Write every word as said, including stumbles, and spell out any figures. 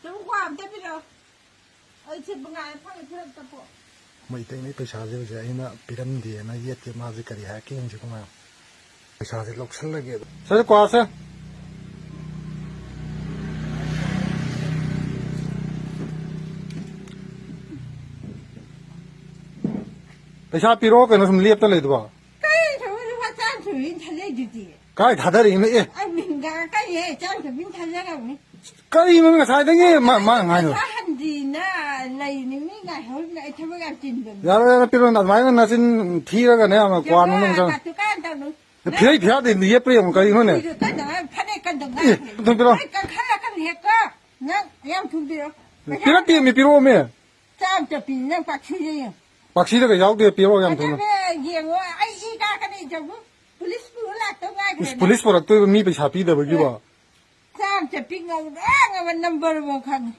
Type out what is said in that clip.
ꯅꯪ ꯀ꯭ꯋꯥ ꯑꯝꯇ ꯄꯤꯔꯛꯑꯣ꯫ ꯑꯩ ꯁꯤ ꯃꯉꯥꯏ ꯐꯪꯉꯦ, ꯄꯤꯔꯛꯇ ꯄꯣ꯫ ꯃꯩꯇꯩꯅ ꯄꯩꯁꯥꯁꯦ ꯍꯧꯖꯤꯛ ꯑꯩꯅ ꯄꯤꯔꯝꯗꯦꯅ ꯌꯦꯠꯀꯦ, ꯃꯥꯁꯦ ꯀꯔꯤ ꯍꯥꯏꯔꯛꯀꯦ ꯌꯦꯡꯁꯤꯀꯣ ꯃꯌꯥꯝ꯫ ꯄꯩꯁꯥꯁꯦ ꯂꯧꯁꯜꯂꯒꯦ꯫ ꯁꯦ, ꯀ꯭ꯋꯥꯁꯦ꯫ ꯄꯩꯁꯥ ꯄꯤꯔꯛꯑꯣ ꯀꯩꯅꯣ, ꯁꯨꯝ ꯂꯦꯞꯇ ꯂꯩꯗꯨꯕꯣ꯫ ꯀꯩ ꯊꯕꯛ ꯂꯨꯄꯥ ꯆꯥꯝ ꯁꯨꯕꯤꯅ ꯊꯜꯂꯛꯏꯗꯨꯗꯤ? ꯀꯥꯏ ꯊꯥꯗꯔꯛꯏꯅꯣ? ꯑꯦ꯫ ꯑꯩ ꯃꯤꯡꯒ ꯀꯩ ꯍꯦ ꯆꯥꯝ ꯁꯨꯕꯤꯅ ꯊꯜꯂꯛꯑꯕꯅꯤ꯫ ꯀꯔꯤꯅꯣ ꯉꯁꯥꯏꯗꯒꯤ ꯃꯥ, ꯃꯥ ꯉꯥꯏꯅꯣ? ꯄꯩꯁꯥ ꯍꯟꯗꯤꯅ ꯂꯩꯅꯤ, ꯃꯤ ꯉꯥꯏꯍꯧꯔꯤꯅ ꯑꯩ ꯊꯕꯛ ꯌꯥꯝ ꯆꯤꯟꯕꯅꯤ꯫ ꯌꯥꯔꯣꯏ, ꯌꯥꯔꯣꯏ, ꯄꯤꯔꯣ, ꯑꯗꯨꯃꯥꯏꯅ ꯅꯆꯤꯟ ꯊꯤꯔꯒꯅꯦ, ꯌꯥꯝꯅ ꯀ꯭ꯋꯥ ꯅꯨꯡ ꯅꯨꯡ ꯆꯪ-, ꯀꯥꯇꯨ ꯀꯥꯟ ꯇꯧꯅꯨ꯫ ꯐꯤꯔꯩ ꯐꯤꯔꯥꯗꯤ ꯌꯦꯞꯄ꯭ꯔ ꯌꯦꯡꯉꯨ, ꯀꯔꯤꯅꯣꯅꯦ? ꯐꯤꯗꯨ ꯀꯟꯅ ꯐꯅꯦꯛ ꯀꯟꯗ ꯑꯦ, ꯉꯥꯏꯈ꯭ꯔꯦ꯫ ꯑꯗꯨꯝ ꯄꯤꯔꯣ꯫ ꯅꯣꯏ ꯀꯟꯈꯠꯂꯛꯀꯅꯨ ꯍꯦꯛꯀꯣ꯫ ꯅꯪ ꯌꯥꯝ ꯊꯨꯝꯕꯤꯔꯣ꯫ ꯄꯤꯔꯛꯇꯦꯃꯤ, ꯄꯤꯔꯛꯑꯣꯃꯤ꯫ ꯆꯥꯝ ꯆꯠꯄꯤ, ꯅꯪ ꯄꯥꯛꯁꯤꯗ ꯌꯦꯡꯉꯨ꯫ ꯄꯥꯛꯁꯤꯗꯒ ꯌꯥꯎꯗꯦ, ꯄꯤꯔꯛꯑꯣ ꯌꯥꯝ ꯊꯨꯅ꯫ ꯐꯖꯕ ꯌꯦꯡꯉꯣ, ꯑꯩ ꯏ ꯀꯥꯔꯛꯀꯅꯤ, ꯏꯆꯧꯕꯨ꯫ ꯄꯨꯂꯤꯁ ꯄꯨꯔ ꯂꯥꯛꯇꯧ ꯉꯥꯏꯈ꯭ꯔꯦ ꯏꯁ, ꯅꯪ꯫ ꯄꯨꯂꯤꯁ ꯄꯨꯔꯛꯇꯣꯏꯕ ꯃꯤ ꯄꯩꯁꯥ ꯄꯤꯗꯕꯒꯤꯕꯣ? ꯆꯥꯝ ꯆꯠꯄꯤ ꯉꯧꯔꯣ, ꯉꯧꯕ number one ꯈꯪꯉꯤ꯫